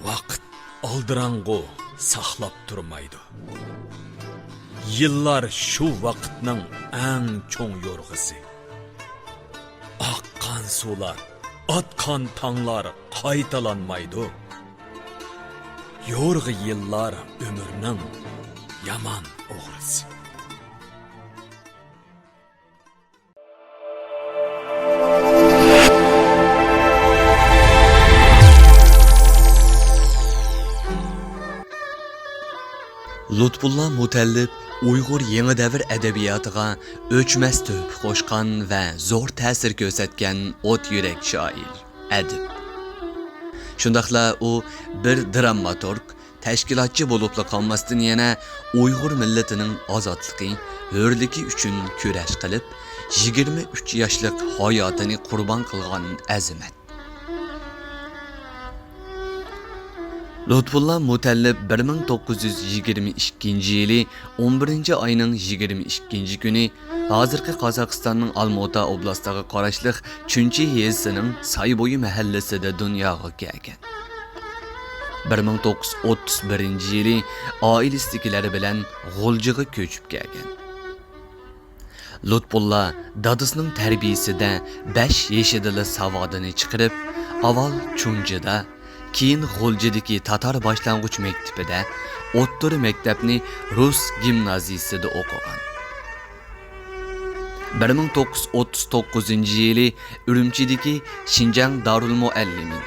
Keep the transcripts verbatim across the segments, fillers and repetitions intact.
ۋاقىت ئالدىراڭغۇ، ساقلاپ تۇرمايدۇ. يىللار شۇ ۋاقىتنىڭ ئەڭ چوڭ يورغىسى. ئاققان سۇلار، ئاتقان تاڭلار قايتالانمايدۇ. يورغا يىللار ئۆمۈرنىڭ يامان ئوغرىسى. لۇتپۇللا مۇتەللىپ ئۇيغۇر يېڭى دەۋر ئەدەبىياتىغا ئۆچمەس تۆھپە قوشقان ۋە زور تەسىر كۆرسەتكەن ئوت يۈرەك شائىر، ئەدىب. شۇنداقلا ئۇ بىر دراماتورگ، تەشكىلاتچى بولۇپلا قالماستىن، يەنە ئۇيغۇر مىللىتىنىڭ ئازادلىقى، ھۆرلۈكى ئۈچۈن كۈرەش قىلىپ، يىگىرمە ئۈچ ياشلىق ھاياتىنى قۇربان قىلغان ئەزىمەت. لۇتپۇللا مۇتەللىپ بىر مىڭ توققۇز يۈز يىگىرمە ئىككىنچى يىلى ئون بىرىنچى ئاينىڭ يىگىرمە ئىككىنچى كۈنى ھازىرقى قازاقىستاننىڭ ئالمۇتا ئوبلاستىغا قاراشلىق چۈنچى يېزىسىنىڭ سايبويى مەھەللىسىدە دۇنياغا كەلگەن. بىر مىڭ توققۇز يۈز ئوتتۇز بىرىنچى يىلى ئائىلىسىدىكىلەر بىلەن غۇلجىغا كۆچۈپ كەلگەن. لۇتپۇللا دادىسىنىڭ تەربىيىسىدە بەش يېشىدىلا ساۋادىنى چىقىرىپ، ئاۋۋال چۇنجىدا، كېيىن غۇلجىدىكى تاتار باشلانغۇچ مەكتىپىدە، ئوتتۇرا مەكتەپنى رۇس گىمنازىيىسىدا ئوقۇغان. بىر مىڭ توققۇز يۈز ئوتتۇز توققۇزىنچى يىلى ئۈرۈمچىدىكى شىنجاڭ دارۇلمۇئەللىمىن،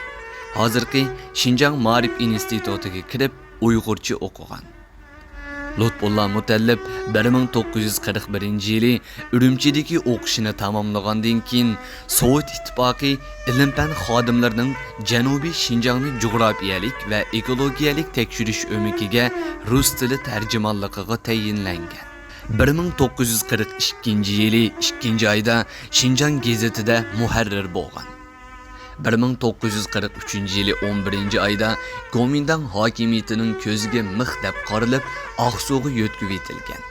ھازىرقى شىنجاڭ مائارىپ ئىنستىتۇتىغا كىرىپ، ئۇيغۇرچە ئوقۇغان. لۇتپۇللا مۇتەللىپ بىر مىڭ توققۇز يۈز قىرىق بىرىنچى يىلى ئۈرۈمچىدىكى ئوقۇشىنى تاماملىغاندىن كېيىن، سوۋېت ئىتتىپاقى ئىلىم-پەن خادىملىرىنىڭ جەنۇبىي شىنجاڭنى جۇغراپىيەلىك ۋە ئېكولوگىيەلىك تەكشۈرۈش ئۆمىكىگە رۇس تىلى تەرجىمانلىقىغا تەيىنلەنگەن. بىر مىڭ توققۇز يۈز قىرىق ئىككىنچى يىلى ئىككىنچى ئايدا شىنجاڭ گېزىتىدە مۇھەررىر بولغان. بىر مىڭ توققۇز يۈز قىرىق ئۈچىنچى يىلى ئون بىرىنچى ئايدا گومىنداڭ ھاكىمىيىتىنىڭ كۆزىگە مىخ دەپ قارىلىپ، ئاقسۇغا يۆتكىۋېتىلگەن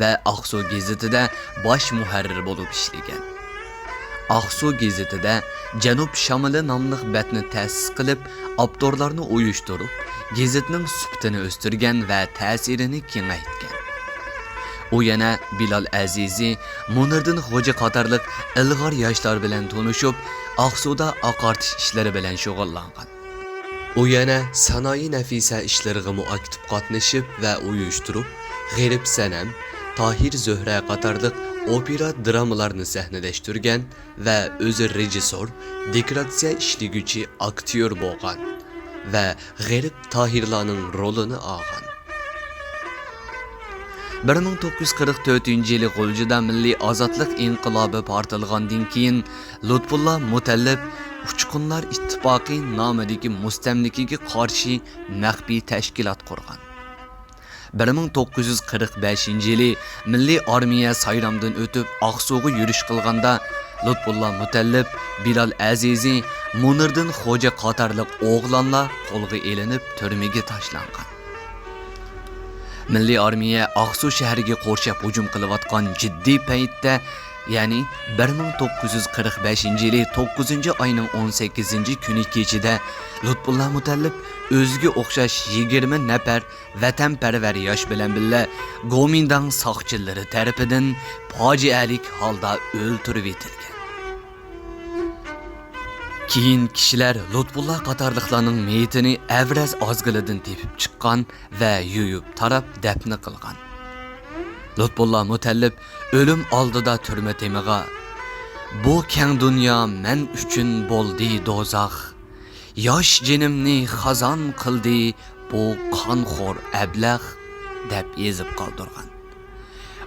ۋە ئاقسۇ گېزىتىدە باش مۇھەررىر بولۇپ ئىشلىگەن. ئاقسۇ گېزىتىدە جەنۇب شامىلى ناملىق بەتنى تەسىس قىلىپ، ئاپتورلارنى ئۇيۇشتۇرۇپ، گېزىتنىڭ سۈپىتىنى ئۆستۈرگەن ۋە تەسىرىنى كېڭەيتكەن. ئۇ يەنە بىلال ئەزىزى، مۇنىردىن خوجا قاتارلىق ئىلغار ياشلار بىلەن تونۇشۇپ، ئاقسۇدا ئاقارتىش ئىشلىرى بىلەن شۇغۇللانغان. ئۇ يەنە سانائى نەفىسە ئىشلىرىغىمۇ ئاكتىپ قاتنىشىپ ۋە ئۇيۇشتۇرۇپ، غېرىب سەنەم، تاھىر زۆھرە قاتارلىق ئوپېرا درامىلارنى سەھنىلەشتۈرگەن ۋە ئۆزى رېژىسسور، دېكوراتسىيە ئىشلىگۈچى ئاكتيور بولغان ۋە غېرىب تاھىرلارنىڭ رولىنى ئالغان. بىر مىڭ توققۇز يۈز قىرىق تۆتىنچى يىلى غۇلجىدا مىللىي ئازادلىق ئىنقىلابى پارتلىغاندىن كېيىن، لۇتپۇللا مۇتەللىپ ئۇچقۇنلار ئىتتىپاقى نامىدىكى مۇستەملىكىگە قارشى مەخپىي تەشكىلات قۇرغان. بىر مىڭ توققۇز يۈز قىرىق بەشىنچى يىلى مىللىي ئارمىيە سايرامدىن ئۆتۈپ، ئاقسۇغا يۈرۈش قىلغاندا، لۇتپۇللا مۇتەللىپ، بىلال ئەزىزى، مۇنىردىن خوجا قاتارلىق ئوغلانلار قولغا ئېلىنىپ، تۈرمىگە تاشلانغان. مىللىي ئارمىيە ئاقسۇ شەھىرىگە قورشاپ ھۇجۇم قىلىۋاتقان جىددىي پەيتتە، يەنى بىر مىڭ توققۇز يۈز قىرىق بەشىنچى يىلى توققۇزىنچى ئاينىڭ ئون سەككىزىنچى كۈنى كېچىدە لۇتپۇللا مۇتەللىپ ئۆزىگە ئوخشاش يىگىرمە نەپەر ۋەتەنپەرۋەر ياش بىلەن بىللە گومىنداڭ ساقچىلىرى تەرىپىدىن پاجىئەلىك ھالدا ئۆلتۈرۈۋېتىلگەن. كېيىن كىشىلەر لۇتپۇللا قاتارلىقلارنىڭ مېيىتىنى ئەۋرەز ئازگىلىدىن تېپىپ چىققان ۋە يۇيۇپ تاراپ دەپنە قىلغان. لۇتپۇللا مۇتەللىپ ئۆلۈم ئالدىدا تۈرمە تېمىغا، «بۇ كەڭ دۇنيا مەن ئۈچۈن بولدى دوزاخ، ياش جېنىمنى خازان قىلدى بۇ قانخور ئەبلەخ» دەپ يېزىپ قالدۇرغان.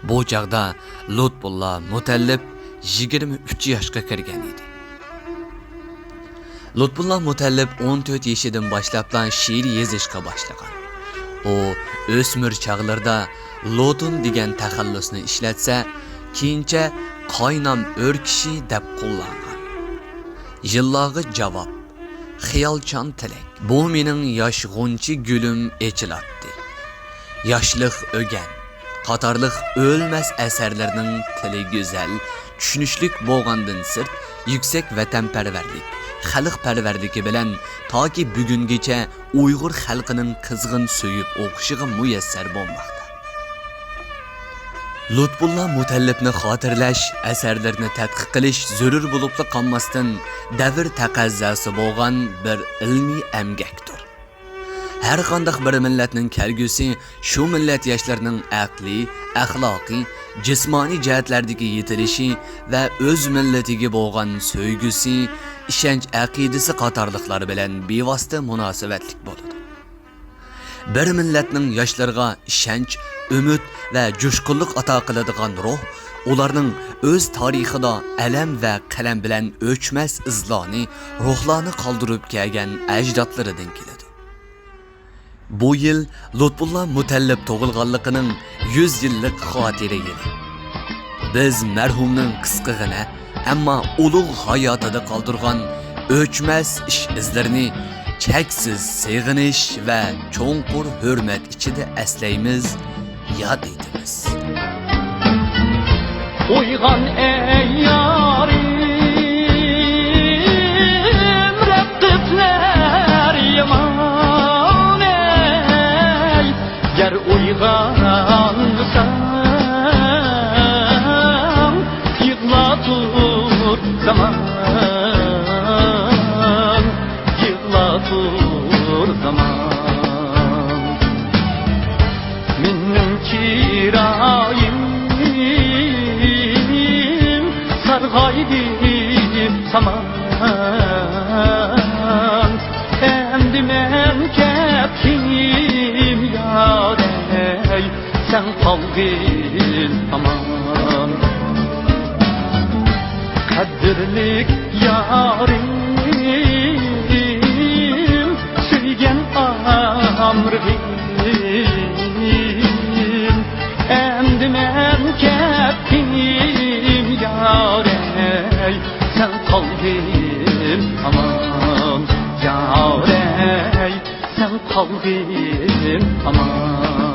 بۇ چاغدا لۇتپۇللا مۇتەللىپ يىگىرمە ئۈچ ياشقا كىرگەن ئىدى. لۇتپۇللا مۇتەللىپ ئون تۆت يېشىدىن باشلاپلا شېئىر يېزىشقا باشلىغان. ئۇ ئۆسمۈر چاغلىرىدا لوتۇن دېگەن تەخەللۇسنى ئىشلەتسە، كېيىنچە قاينام ئۆركىشى دەپ قوللانغان. يىللارغا جاۋاب، خىيالچان تىلەك. بۇ مېنىڭ ياش غۇنچە گۈلۈم ئېچىلاتتى. ياشلىق ئۆگەن قاتارلىق ئۆلمەس ئەسەرلىرىنىڭ تىلى گۈزەل، چۈشىنىشلىك بولغاندىن سىرت، يۈكسەك ۋەتەنپەرۋەرلىك، خەلقپەرۋەرلىكى بىلەن تاكى بۈگۈنگىچە ئۇيغۇر خەلقىنىڭ قىزغىن سۆيۈپ ئوقۇشىغا مۇيەسسەر بولماقتا. لۇتپۇللا مۇتەللىپنى خاتىرىلەش، ئەسەرلىرىنى تەتقىق قىلىش زۆرۈر بولۇپلا قالماستىن، دەۋر تەقەززاسى بولغان بىر ئىلمىي ئەمگەكتۇر. ھەر قانداق بىر مىللەتنىڭ كەلگۈسى شۇ مىللەت ياشلىرىنىڭ ئەقلىي، ئەخلاقىي، جىسمانىي جەھەتلەردىكى يېتىلىشى ۋە ئۆز مىللىتىگە بولغان سۆيگۈسى، ئىشەنچ ئەقىدىسى قاتارلىقلار بىلەن بىۋاسىتە مۇناسىۋەتلىك بولىدۇ. بىر مىللەتنىڭ ياشلىرىغا ئىشەنچ، ئۈمىد ۋە جۇشقۇنلۇق ئاتا قىلىدىغان روھ ئۇلارنىڭ ئۆز تارىخىدا ئەلەم ۋە قەلەم بىلەن ئۆچمەس ئىزلارنى، روھلارنى قالدۇرۇپ كەلگەن ئەجدادلىرىدىن كېلىدۇ. بۇ يىل لۇتپۇللا مۇتەللىپ تۇغۇلغانلىقىنىڭ يۈز يىللىق خاتىرە يىلى. بىز مەرھۇمنىڭ قىسقىغىنە، ئەمما ئۇلۇغ ھاياتىدا قالدۇرغان ئۆچمەس ئىش ئىزلىرىنى چەكسىز سېغىنىش ۋە چوڭقۇر ھۆرمەت ئىچىدە ئەسلەيمىز، ياد ئېتىمىز. ئويغان ئەي يارىم، رەققىبلەر يامان ئەي، گەر ئويغانساڭ، يىغلاتۇر زامان، يىغلاتۇر زامان. مېنىڭ چىرايىم سارغايدى سامان. ئەمدى مەن كەتتىم يارەي، سەن قالغىن ئامان. قەدىرلىك يارىم، سۆيگەن ئامرىغىم، ئەمدى مەن كەتتىم يارەي، سەن قالغىن ئامان. يارەي، سەن قالغىن ئامان.